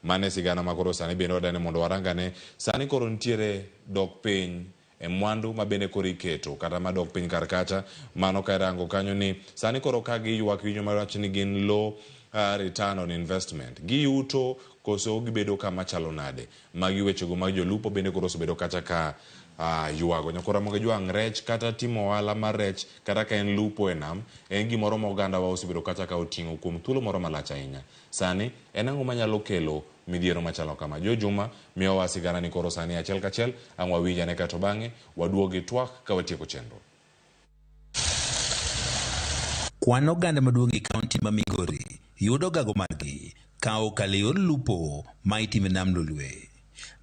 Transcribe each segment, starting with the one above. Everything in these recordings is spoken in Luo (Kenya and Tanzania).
Mano e sigana ma koro sani bende wadani mondo warangane. Sani koro nitiere dok piny e mwandu ma bende koro iketo kata madok piny kar kacha. Mano ka irango kanyo ni sani koro ka giywak winjo marach ni gin low return on investment. Giyuto koso gibedo kama chalo nade? Magi wechego mag jolupo bende koro osebedo kacha ka ywago. Nyakor Ramogi Jwang' rech kata timo ohala mar rech kata ka en lupo e nam en gimoro ma oganda wa osebedo kacha ka oting'o kuom thuolo moro malach ahinya. Sani en ang'o manyalo kelo midhiero machalo kama? Jo Juma miyowa sigana ni koro sani achiel kachiel ang' wawinj ane kaeto bang'e waduog gi twak ka watieko chenro. Kwan oganda maduong' e kaunti ma Migori yudo gago margi ka okalo e yor lupo ma itimo e nam Lolwe.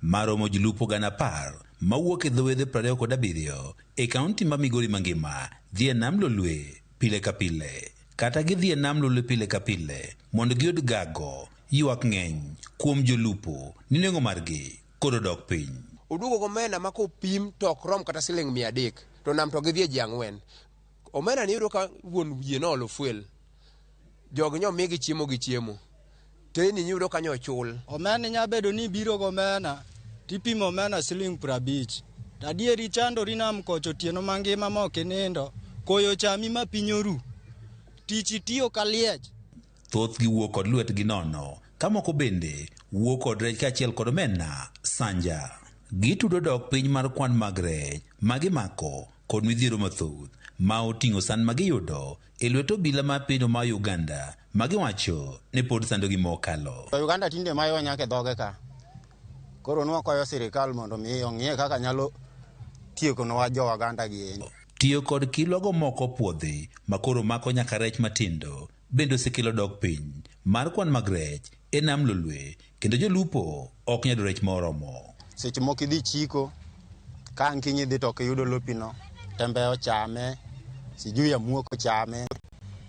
Maromo jolupo 10,000 mawuok e dho wedhe 27 e kaunti ma Migori mangima dhi e nam Lolwe pile ka pile. Kata gidhi e nam Lolwe pile ka pile mondo giyud gago, ywak ng'eny kuom jolupo ni nengo margi koro dok piny. Oduogo gomena ma kopim to ok rom kata siling 300 to nam to gidhi e ji 4. Omena ni iyudo ka wuon yie noolo fuel. Jogi nyomigi chiemo gi chiemo. Teni iyudo ka nyochul. Omena inya bedo ni ibiro gomena tipimo omena siling 50. To adieri chandori nam kocha otieno mangima ma ok inindo. Koyo chami ma piny oru. Tich itiyo ka liech. Thothgi wuok kod lwetgi nono, ka moko bende wuok kod rech kaachiel kod omena sanja. Gitudo dok piny mar kwan mag rech ma gimako kod midhiero mathoth ma oting'o sand ma giyudo e lwet obila mar pinyno mar Uganda ma giwacho ni pod sandogi mokalo. To Uganda tinde mayowa nyaka e dhoge ka. Koro nwakwayo sirikal mondo mi ong'iye kaka nyalo tiekonwa jo Uganda gi endi. Tiyo kod kilwago moko puodhi ma koro mako nyaka rech matindo bende osekelo dok piny mar kwan mag rech e nam Lolwe kendo jolupo ok nyal yudo rech moromo. Seche moko idhi chiko, ka ang' kiny idhi to ok iyudo lopino, tembe ochame, sijui amuok ochame.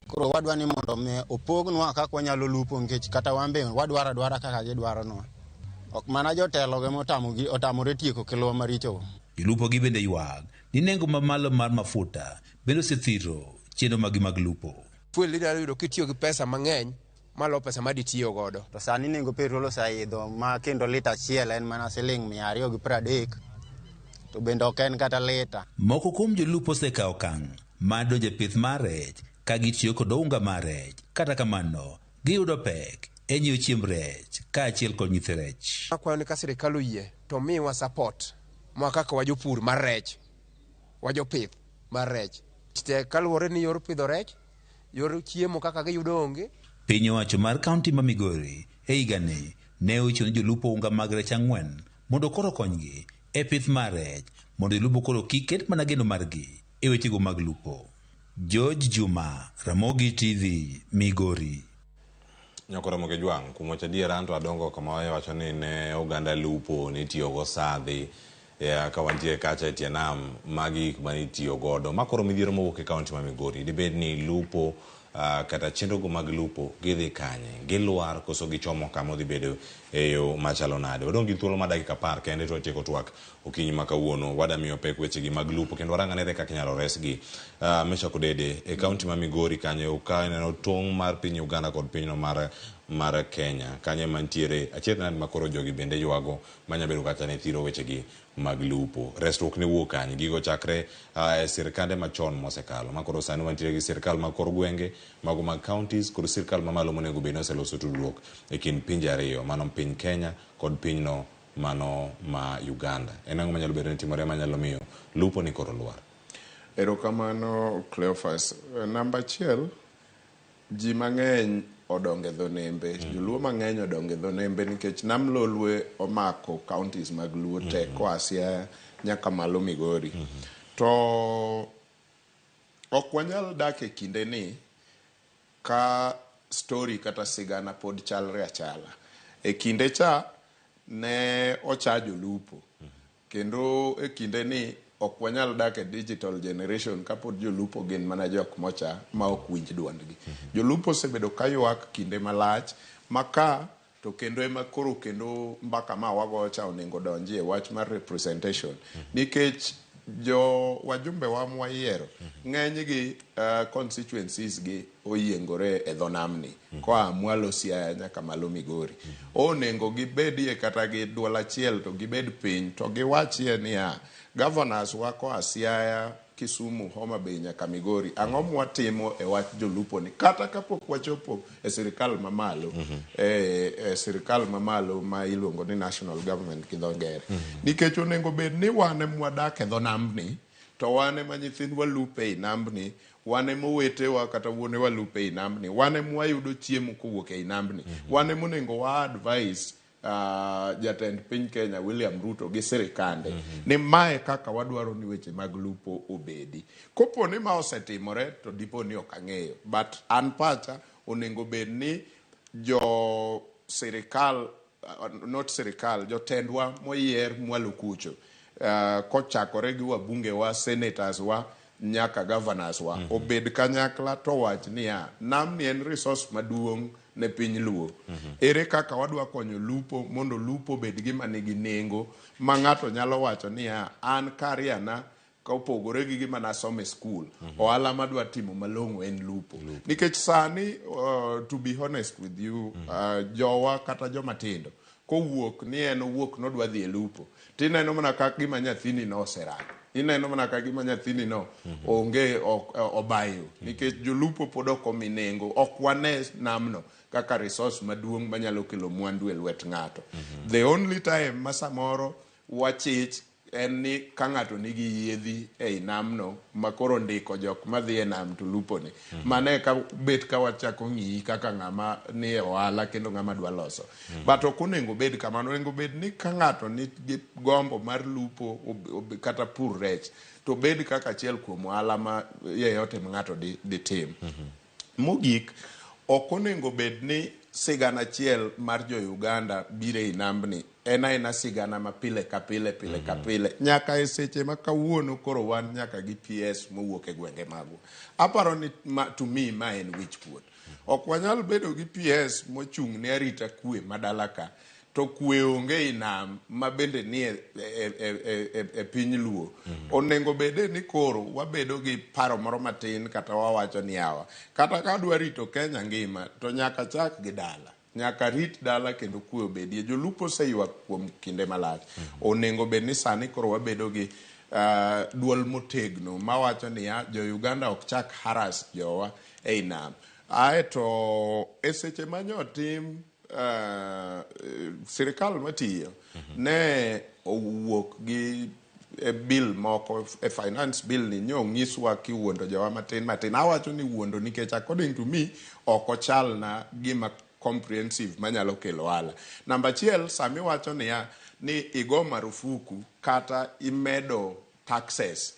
Koro wadwa ni mondo mi opognwa kaka wanyalo lupo nikech kata wan be wadwaro adwara kaka gidwaronwa. Ok mana jotelo ema otamore tieko kilwa marichogo. Jolupo gi bende ywak ni nengo mamalo mar mafuta bende osethiro chenro maggi mag lupo. Fuel inyalo yudo kitiyo gi pesa mang'eny malo pesa ma ditiyo godo. To sani nengo petrol oseidho ma kendo lita achiel en mana siling 230 to bende ok en kata lita. Moko kuom jolupo osekawo okang' mar donjo e pith mar rech ka gitiyo kod unga mar rech. Kata kamano, giyudo pek e nyiewo chiemb rech kaachiel kod nyithi rech. Akwayo ni ka sirikal oyie to miwa support ma kaka wajopur mar rech, wajopith mar rech. Tek kaluwore ni yor pidho rech, yor chiemo kaka giyudo onge. Piny owacho mar kaunti ma Migori e higani ne ochiwo ne jolupo unga mag rech 4 mondo koro okonygi e pith mar rech mondo jolupo koro kik ket mana geno margi e wechego mag lupo. George Juma, Ramogi TV, Migori. Nyako Ramogi Jwang', kuom wacho adier anto adongo kama wacho ni ne oganda lupo nitiyogo sadhi ka wantie kacha e tie nam, magi gik mane itiyo godo. Ma koro midhiero mowuok e kaunti ma Migori, dibed ni lupo kata chenro go mag lupo gidhi kanye? Gilwar koso gichomo kama odhi bedo e yo machalo nade? Wadong' gi thuolo mar dakika 10 kende to watieko twak okinyi ma kawuono. Wada miyo pek wechegi mag lupo kendo warang ane kaka inyalo resgi. Meshack Odede, e kaunti ma Migori kanyo ka ineno tong' mar piny Uganda kod pinyno mar Kenya, kanyo ema nitiere achiedh nade ma koro jogi bende ywago manya bedo kata ni thiro wechegi mag lupo. Resruok ne wuok kanye? Gigo chakre e sirkande machon mosekalo. Ma koro sani wantiere gi sirkal mag kor gwenge, mago mag counties kod sirkal mamalo monego bed ni oseloso tudruok e kind pinje ariyo, mano piny Kenya kod pinyno mano ma Uganda. En ang'o manyalo bedo ni timore manyalo miyo lupo ni koro lwar? Erokamano Cleophas. Namba achiel, ji mang'eny odongo e dho nembe. Joluo mang'eny odongo e dho nembe nikech nam Lolwe omako counties mag Luo te koa Siaya nyaka malo Migori. To ok wanyal dak e kinde ni ka story kata sigana pod chalre achala. E kinde cha ne ocha jolupo. Kendo e kinde ni ok wanyal dak e digital generation kapod jolupo gin mana jok mocha ma ok winj duondgi. Jolupo osebedo ka ywak kinde malach ma ka to kendo ema koro kendo mbaka ma wagoyo cha onego donjie wach mar representation. Nikech Jo wajumbe wa mwayiero ng'enygi constituencies gi oyiengore e dho namni koa mwalo Siaya nyaka malo Migori. Onego gibedie kata gi duol achiel to gibed piny to giwachie niya, governors wa koa Siaya, Kisumu, Homa Bay nyaka Migori, ang'o mwatimo e wach jolupo ni kata kapok wachopo e sirikal mamalo e sirikal mamalo ma iluongo ni national government gi dho ngere. Nikech onego bed ni wan ema wadak e dho nambni to wan ema nyithindwa lupo ei nambni, wan ema owetewa kata wuonewa lupo ei nambni, wan ema wayudo chiemo kowuok ei nambni, wan ema onego wa advise jatend piny Kenya William Ruto gi sirikande ni mae kaka wadwaro ni weche mag lupo obedi. Kopo ni ma osetimore to dipo ni ok ang'eyo, but an pacha onego bed ni jo sirikal not sirikal, jotendwa moyier mwalo kucho kochakore gi wabunge wa, senators wa nyaka governors wa obed kanyakla to wach niya, namni en resource maduong' ne piny Luo. Ere kaka wadwa konyo lupo mondo lupo obed gima nigi nengo ma ng'ato nyalo wacho niya, an career na kopogore gi gima nasomo e skul, ohala madwa timo malong'o en lupo. Nikech sani, to be honest with you, jowa kata joma tindo kowuok ni en owuok nodwa dhi e lupo, tineno mana ka gima nyathini no oserak. Ineno mana ka gima nyathini no onge obayo. Nikech jolupo pod ok omi nengo, ok wane namno kaka resource maduong' manyalo kelo mwandu e lwet ng'ato. The only time ma samoro wachich en ni ka ng'ato nigi yiedhi ei namno ma koro ndiko jok madhi e nam to lupo ni. Mano eka bet ka wachako ng'iyi kaka ng'ama ni e ohala kendo ng'ama dwa loso. But ok onego bed kamano, onego bed ni ka ng'ato nigi gombo mar lupo kata pur rech, to bed kaka achiel kuom ohala ma yeyote ma ng'ato ditim. Mogik, ok onego bed ni sigana achiel mar jo Uganda biro ei nambni en aena sigana ma pile ka pile pile ka pile nyaka e seche ma kawuono koro wan nyaka gi PS mowuok e gwenge magwa. Aparo ni ma, to me ma en wich kuot. Ok wanyal bedo gi PS mochung' ne arita kwe madala ka to kwe onge i nam ma bende ni e piny Luo. Onego bede ni koro wabedo gi paro moro matin kata wawacho ni yawa. Kata ka dwa rito Kenya ngima to nyaka chak gi dala. Nyaka rit dala kendo kwe obedie. Jolupo oseywak kuom kinde malach. Onego bed ni sani koro wabedo gi duol motegno mawacho niya, jo Uganda ok chak harass jowa ei nam. Aeto e seche manyotim sirikal matiyo ne owuok gi e bill moko e finance bill ni nyo onyiswa kiwuondo jowa matin matin. Awacho ni wuondo nikech according to me ok ochalna gima comprehensive manyalo kelo ohala. Namba achiel, sami wacho niya ni igo marufuku kata imedo taxes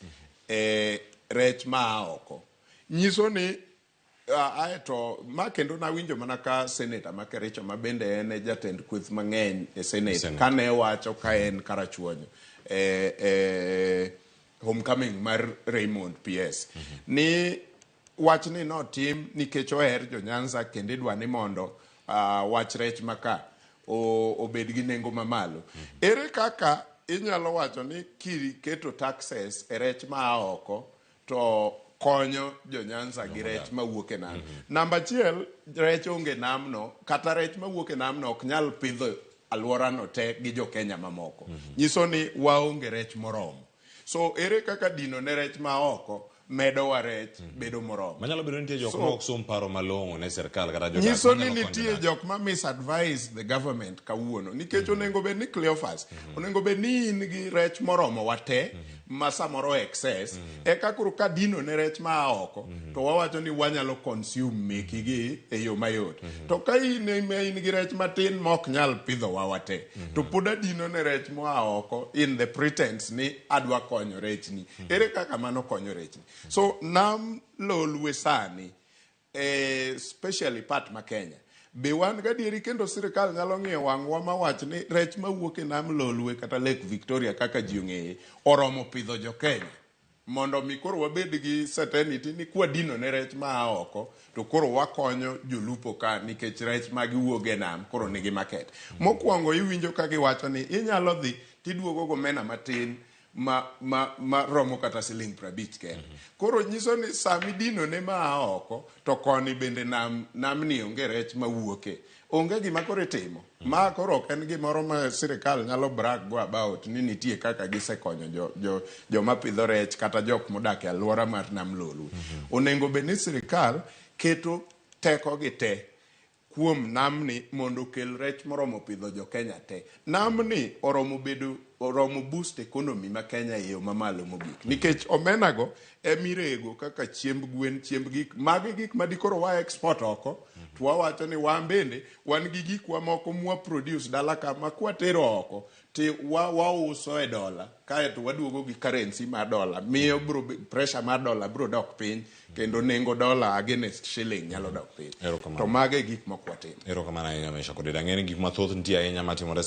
e rech maa oko. Nyiso ni aeto ma kendo nawinjo mana ka senator ma Kericho ma bende en e jatend kweth mang'eny e senate Senate. kane wacho ka en Karachuonyo e homecoming mar Raymond PS ni wachni notim nikech oher jo Nyanza kendo idwa ni mondo wach rech maka obed gi nengo mamalo. Ere kaka inyalo wacho ni kiketo taxes e rech maa oko to konyo jo Nyanza gi rech mawuok e nam. Namba achiel, rech onge namno, kata rech mawuok e namno ok nyal pidho alworano te gi jo Kenya mamoko. Nyiso ni waonge rech moromo. So ere kaka dino ne rech ma oko medowa rech bedo moromo. Manyalo bedo ni nitie jok So- ma ok som paro malong'o ne sirkal kata jodak Nyiso ni manyalo konyo nitie dak. jok ma misadvise the government kawuono nikech onego bed ni Cleophas onego bed ni in gi rech moromo wate ma samoro excess eka koro ka dino ne rech ma oko to wawacho ni wanyalo consume mekigi e yo mayot to ka in ema in gi rech matin ma ok nyal pidho wa wate to pod adino ne rech moa oko in the pretense ni adwa konyo rechni ere kaka mano konyo rechni so nam lolwe sani especially part ma Kenya be wan gadieri kendo sirikal nyalo ng'iyo wang'wa mawach ni rech mawuok e nam Lolwe kata Lake Victoria kaka ji ong'eye oromo pidho jo Kenya mondo mi koro wabed gi certainty ni kwadino ne rech maa oko to koro wakonyo jolupo ka nikech rech ma giwuok e nam koro nigi market. Mokwongo iwinjo ka giwacho ni inyalo dhi tiduogo gomena matin ma, ma, ma romo kata siling 50 kende. Koro nyiso ni sami dino ne maa oko to koni bende nam namni onge rech mawuoke. Onge gima koro itimo. Ma koro ok en gimoro ma sirikal nyalo brag go about ni nitie kaka gisekonyo jo, jo, joma pidho rech kata jok modak e alwora mar nam Lolwe. Onego bed ni sirikal keto tekogi te kuom namni mondo okel rech moromo pidho jo Kenya te. Namni oromo bedo oromo boost economy ma Kenya e yo mamalo mogik. Nikech omena go emirego kaka chiemb gwen, chiemb gik, magi gik ma dikoro wa export oko, to wawacho ni wan bende wan gi gikwa moko mwa produce dala ka ma kwatero oko ti wa wauso e dola kaeto waduogo gi currency mar dola miyo bro pressure mar dola bro dok piny kendo nengo dola against shilling nyalo dok piny. Erokamano. To mago e gik mok watimo. Erokamano ahinya Mesha Kodera. Ang'e ni gik mathoth nitie ahinya matimore.